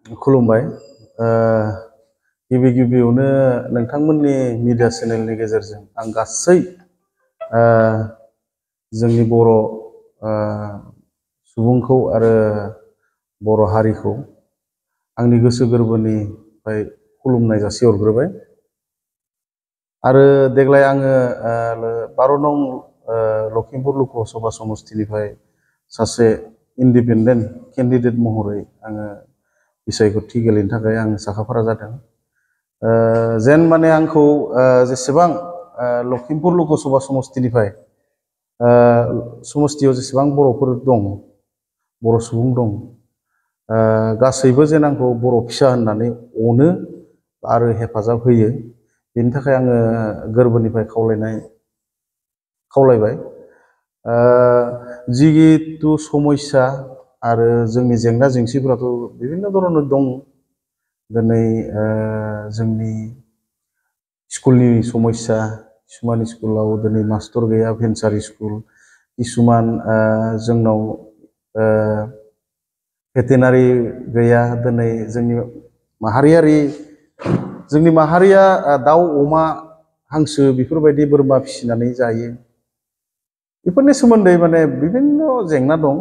खुलुमबाय। गिबि गिबियावनो नोंथांमोननि मिडिया चेनेलनि गेजेरजों आं गासै जोंनि बर' सुबुंखौ आरो बर' हारिखौ आंनि गोसो गोरबोनिफ्राय खुलुमनाय जासिहरग्रोबाय। आरो देग्लाय आङो 12 नं लखिमपुर लकसभा समस्तिनिफ्राय सासे इन्डिपेन्डेन्ट केन्डिडेट महरै आङो बिसायख'थि गेलेनो थाखाय आं साखाफारा जादों। जेन माने आंखौ जेसेबां लखिमपुर लकसभा समस्तिनिफ्राय समस्तियाव जेसेबां बर'फोर दं, बर' सुबुं दं, गासैबो जेन आंखौ बर' फिसा होननानै अनो आरो हेफाजाब होयो, बेनि थाखाय आङो गोरबोनिफ्राय खावलायबाय। जिहेतु समस्या आरो जोंनि जेंना जेंसिफोराथ' बिभिन्न धरনের दं। दिनै जोंनि स्कुलनि समस्या, किसुमान स्कुलाव दिनै मास्टर गैया, भेन्सार स्कुल, किसुमान जोंनाव भेटेनारि गैया। दिनै जोंनि माहारिया दाउ, अमा, हांसो बेफोरबायदि बोरमा फिसिनानै जायो। बेफोरनि सोमोन्दै माने बिभिन्न जेंना दं।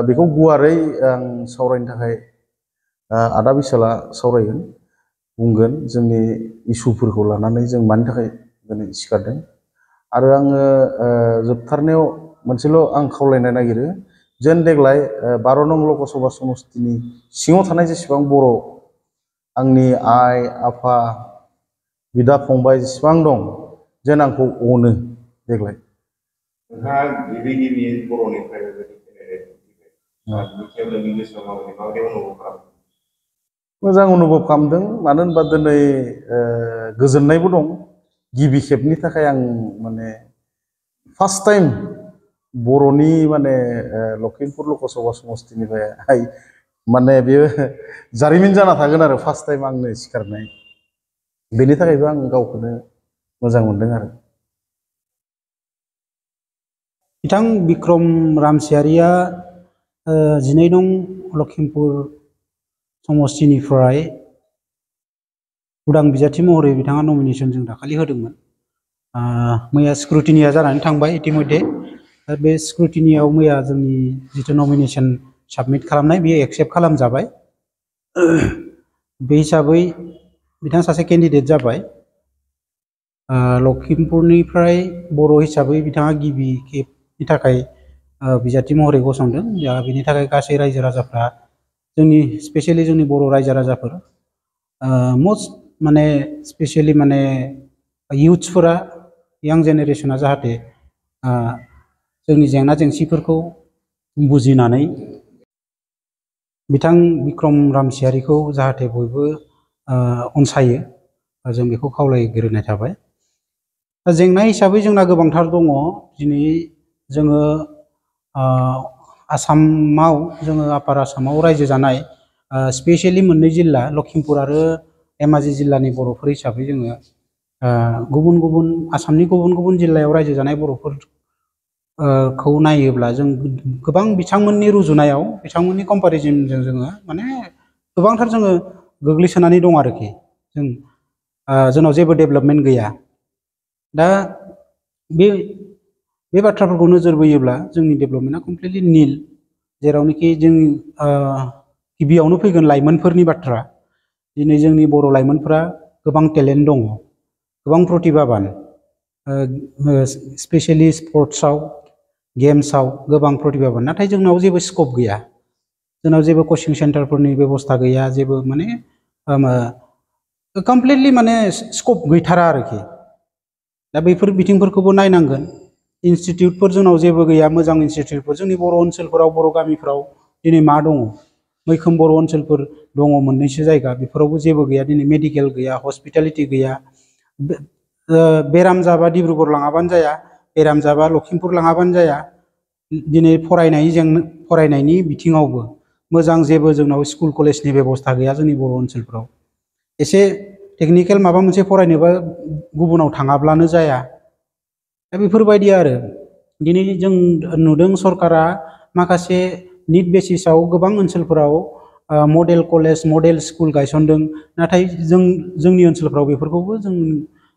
बेखौ गुवारै आं सावरायनो थाखाय आदा बिसाला सावरायगोन, बुंगोन जोंनि इसुफोरखौ लानानै जों मानि थाखाय दिनै सिखारदों। आरो आङो जोबथारनायाव मोनसेल' आं खावलायनो नागिरो, जेन देग्लाय 12 नं लकसभा समस्तिनि सिङाव थानाय जेसेबां बर' आंनि आइ आफा बिदा फंबाय जेसेबां दं, जेन आंखौ अनो देग्लाय। मोजां अनुभब खालामदों। मानो होनबा दिनै गोजोननायबो दं। गिबि खेबनि थाखाय आं माने फार्स्ट टाइम बर'नि माने लखिमपुर लकसभा समस्तिनिफ्राय माने बेयो जारिमिन जाना थागोन आरो फार्स्ट टाइम आंनो सिखारनाय। बेनि थाखायबो आं गावखौनो मोजां मोनदों आरो। बिथां बिक्रम रामसियारिया 12 नं लखिमपुर समस्तिनिफ्राय उदां बिजाथि महरै बिथाङा नमिनेसन जों दाखालि होदोंमोन। मैया स्क्रुटिनिया जानानै थांबाय इतिमध्ये। बे स्क्रुटिनियाव मैया जोंनि जिथु नमिनेसन साबमिट खालामनाय बेयो एक्सेप्ट खालामजाबाय। बे हिसाबै बिथाङा सासे केन्डिडेट जाबाय। लखिमपुरनिफ्राय बर' हिसाबै बिथाङा गिबि खेबनि थाखाय बिजाथि महरै गसंदों। दा बेनि थाखाय गासै रायजो राजाफ्रा जोंनि स्पेसियेलि जोंनि बर' रायजो राजाफोर, मस्ट माने स्पेसियेलि माने इयुथ्सफोरा, यां जेनेरेसना जाहाथे जोंनि जेंना जेंसिफोरखौ बुजिनानै बिथां बिक्रम रामसियारिखौ जाहाथे बयबो अनसायो, जों बेखौ खावलायग्रोनाय थाबाय। जेंना हिसाबै जोंना गोबांथार दङ। दिनै जोङो आसामाव, जोङो आपार आसामाव रायजो जानाय स्पेसियेलि मोननै जिल्ला लखिमपुर आरो धेमाजि जिल्लानि बर'फोर हिसाबै जोङो आसामनि गुबुन गुबुन जिल्लायाव रायजो जानाय बर'फोरखौ नायोब्ला जों गोबां बिथांमोननि रुजुनायाव, बिथांमोननि कम्पेरिजनजों जोङो माने गोबांथार जोङो गोग्लैसोनानै दं आरोखि। जोंनाव जेबो डेभेलपमेन्ट गैया। दा बे बाथ्राफोरखौ नोजोर बोयोब्ला जोंनि डेभेलपमेन्टआ कमप्लिटलि निल। जेरावनोखि जों गिबियावनो फैगोन लाइमोनफोरनि बाथ्रा। दिनै जोंनि बर' लाइमोनफोरा गोबां टेलेन्ट दङ, गोबां प्रतिभाबान, स्पेसियेलि स्पर्ट्सआव, गेम्सआव गोबां प्रतिभाबान। नाथाय जोंनाव जेबो स्कप गैया। जोंनाव जेबो कचिं सेन्टारफोरनि बेबस्था गैया, जेबो माने कमप्लिटलि माने स्कप गैथारा आरोखि। दा बेफोर बिथिंफोरखौबो नायनांगोन। इनस्टिटिउटफोर जोंनाव जेबो गैया, मोजां इनस्टिटिउटफोर। जोंनि बर' ओनसोलफोराव, बर' गामिफ्राव दिनै मा दङ? मैखोम बर' ओनसोलफोर दङ मोननैसो जायगा, बेफोरावबो जेबो गैया। दिनै मेडिकेल गैया, हस्पिटालिटि गैया। बेराम जाबा डिब्रुगड़ लाङाबानो जाया, बेराम जाबा लखिमपुर लाङाबानो जाया। दिनै फरायनायनि बिथिङावबो मोजां जेबो जोंनाव स्कुल कलेजनि बेबस्था गैया जोंनि बर' ओनसोलफ्राव। एसे टेकनिकेल माबा मोनसे फरायनोबा गुबुनाव थाङाब्लानो जाया। दा बेफोरबायदि आरो दिनै जों नुदों सरकारा माखासे निड बेसिसआव गोबां ओनसोलफोराव मडेल कलेज मडेल स्कुल गायसनदों नाथाय जोंनि ओनसोलफ्राव बेफोरखौबो जों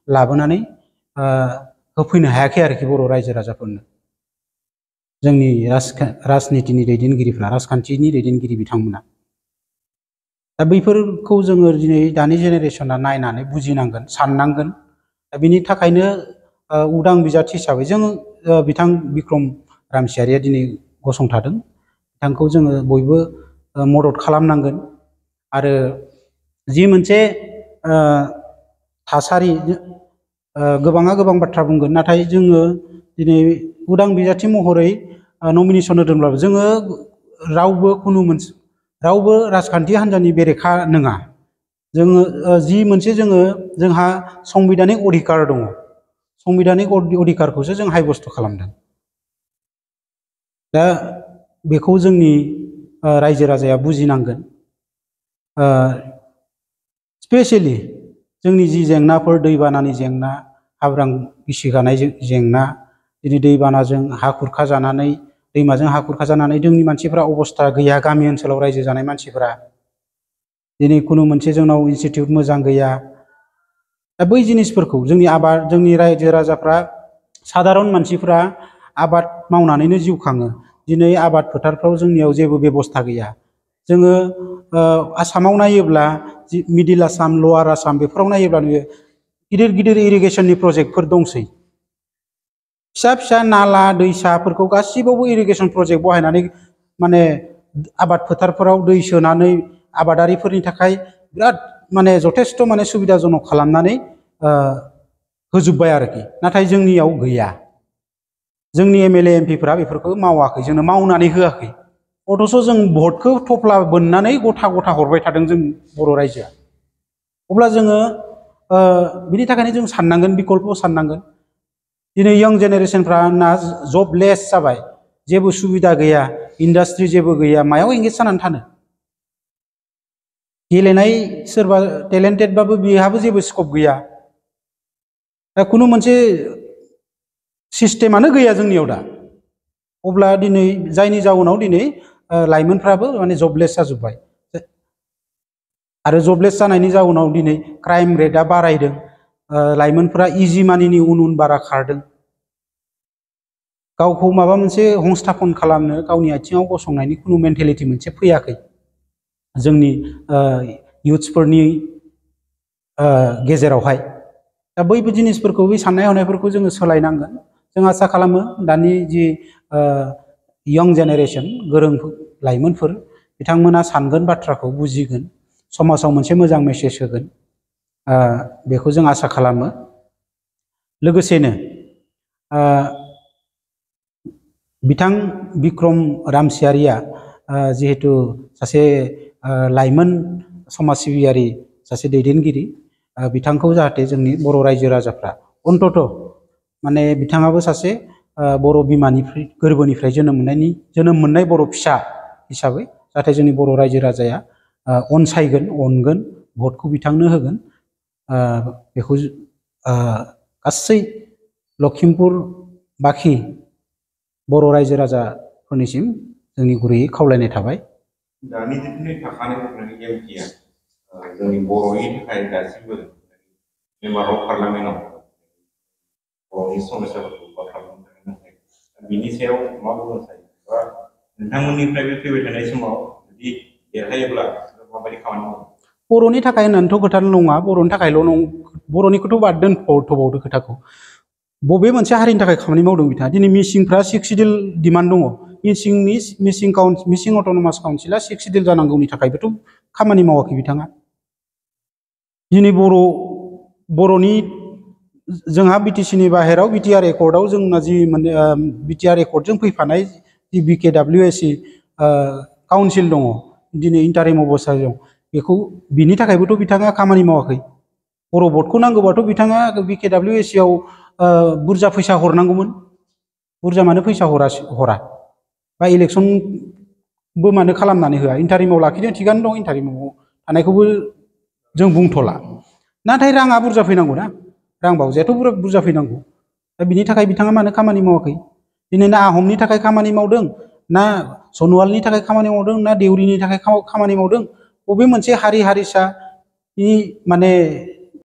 लाबोनानै होफैनो हायाखै आरोखि बर' रायजो राजाफोरनो जोंनि राजनितिनि दैदेनगिरिफ्रा राजखान्थिनि दैदेनगिरि बिथांमोना दा बैफोरखौ जोङो दिनै दानि जेनेरेसना नायनानै बुजिनांगोन साननांगोन दा बिनि थाखायनो उदां बिजाथि हिसाबै जों बिथां बिक्रम रामसियारिया दिनै गसंथादों बिथांखौ जोङो बयबो मदद खालामनांगोन आरो जि मोनसे थासारि गोबाङा गोबां बाथ्रा बुंगोन नाथाय जोङो दिनै उदां बिजाथि महरै नमिनेसन होदोंब्लाबो जोङो रावबो राजखान्थि हान्जानि बेरेखा नङा जोङो जि मोनसे जोंहा संबिधानिक अधिकार दङ संबिधानिक अधिकारखौसो जों हायबस्त खालामदों दा बेखौ जोंनि रायजो राजाया बुजिनांगोन स्पेसियेलि जोंनि जि जेंनाफोर दैबानानि जेंना हाब्रां गिसिगानाय जेंना दिनै दैबानाजों हा खुरखा जानानै दैमाजों हा खुरखा जानानै जोंनि मानसिफ्रा अबस्था गैया गामि ओनसोलाव रायजो जानाय मानसिफ्रा दिनै खुनु मोनसे जोंनाव इनस्टिटिउट मोजां गैया दा बै जिनिसफोरखौ जोंनि रायजो राजाफ्रा सादारन मानसिफ्रा आबाद मावनानैनो जिउ खाङो दिनै आबाद फोथारफ्राव जोंनियाव जेबो बेबस्था गैया जोङो आसामाव नायोब्ला मिडिल आसाम लवार आसाम बेफोराव नायोब्ला गिदिर गिदिर इरिगेसननि प्रजेक्टफोर दंसै फिसा फिसा नाला दैसाफोरखौ गासिबावबो इरिगेसन प्रजेक्ट बहायनानै माने आबाद फोथारफोराव दै सोनानै आबादारिफोरनि थाखाय बिराद माने जथेस्थ माने सुबिदाजनक खालामनानै होजोब्बाय आरोखि नाथाय जोंनियाव गैया जोंनि एमएलए एमपिफ्रा बेफोरखौ मावाखै जोंनो मावनानै होआखै अथ'स जों भटखौ थफ्ला बोननानै गथा गथा हरबाय थादों जों बर' रायजोआ अब्ला जोङो बिनि थाखायनो जों साननांगोन बिकल्प साननांगोन दिनै यंग जेनेरेसनफ्रा जबलेस जाबाय जेबो सुबिदा गैया इन्डास्ट्रि जेबो गैया मायाव एंगेज जानानै थानो गेलेनाय सोरबा टेलेन्टेडबाबो बेहाबो जेबो स्कप गैया दा खुनु मोनसे सिस्टेमानो गैया जोंनियाव दा अब्ला दिनै जायनि जाउनाव दिनै लाइमोनफ्राबो माने जबलेस जाजोब्बाय आरो जबलेस जानायनि जाउनाव दिनै क्राइम रेटआ बारायदों लाइमोनफ्रा इजि मानिनि उन बारा खारदों गावखौ माबा मोनसे हंस्थापन खालामनो गावनि आथिङाव गसंनायनि खुनु मेन्टेलिटि मोनसे फैयाखै जोंनि इयुथ्सफोरनि गेजेरावहाय दा बैबो जिनिसफोरखौ बै साननाय हनायफोरखौ जोङो सोलायनांगोन जों आसा खालामो दानि जि यंग जेनेरेसन गोरों लाइमोनफोर बिथांमोना सानगोन बाथ्राखौ बुजिगोन समाजाव मोनसे मोजां मेसेज होगोन बेखौ जों आसा खालामो लोगोसेनो बिथां बिक्रम रामसियारिया जिहेतु सासे लाइमोन समाज सिबियारि सासे दैदेनगिरि बिथांखौ जाहाथे जोंनि बर' रायजो राजाफ्रा अन्तत माने बिथाङाबो सासे बर' बिमानिफ्राय गोरबोनिफ्राय जोनोम मोननाय बर' फिसा हिसाबै जाहाथे जोंनि बर' रायजो राजाया अनसायगोन अनगोन भटखौ बिथांनो होगोन बेखौ गासै लखिमपुर बाखि बर' रायजो राजाफोरनिसिम जोंनि गुरैयै खावलायनाय थाबाय दानि जिथुनि थाखानाय एमपिया जोंनि बर'नि थाखाय दासिमबो मेम्बार अफ पार्लामेन्टआव बर'नि समस्याफोरखौ खालामनो थाखाय बिनि सायाव मा बुंनो सानो बा नोंथांमोननिफ्राय बे फैबाय थानाय समाव जुदि देरहायोब्ला माबायदि खामानि मावो बर'नि थाखाय होननानैथ' खोथा नङा बर'नि थाखायल' बर'निखौथ' बाद दोनथ'बावदो खोथाखौ बबे मोनसे हारिनि थाखाय खामानि मावदों बिथाङा दिनै मिसिंफ्रा 6 सिडिउल डिमान्ड दङ मिसिं अट'नमास काउन्सिला 6 सिडिउल जानांगौनि थाखायबोथ' खामानि मावाखै बिथाङा दिनै बर'नि जोंहा बिटिसिनि बाहेराव बिटिआर एकर्डआव जोंना जि बिटिआर एकर्डजों फैफानाय जि बिकेडब्लिउएसि काउन्सिल दङ दिनै इन्टारिम अबस्थायाव दं बेखौ बिनि थाखायबोथ' बिथाङा खामानि मावाखै बर' भटखौ नांगौबाथ' बिथाङा बिकेडब्लिउएसि आव बुरजा फैसा हरनांगौमोन बुरजा मानो फैसा हरा बा इलेक्सनबो मानो खालामनानै होआ इन्टारिमाव लाखिदों थिगानो दं इन्टारिमाव थानायखौबो जों बुंथ'ला नाथाय राङा बुरजा फैनांगौ ना रां बावजायाथ' बुरजा फैनांगौ दा बिनि थाखाय बिथाङा मानो खामानि मावाखै दिनै ना आहमनि थाखाय खामानि मावदों ना सनवालनि थाखाय खामानि मावदों ना देउरिनि थाखाय खामानि मावदों बबे मोनसे हारि हारिसानि माने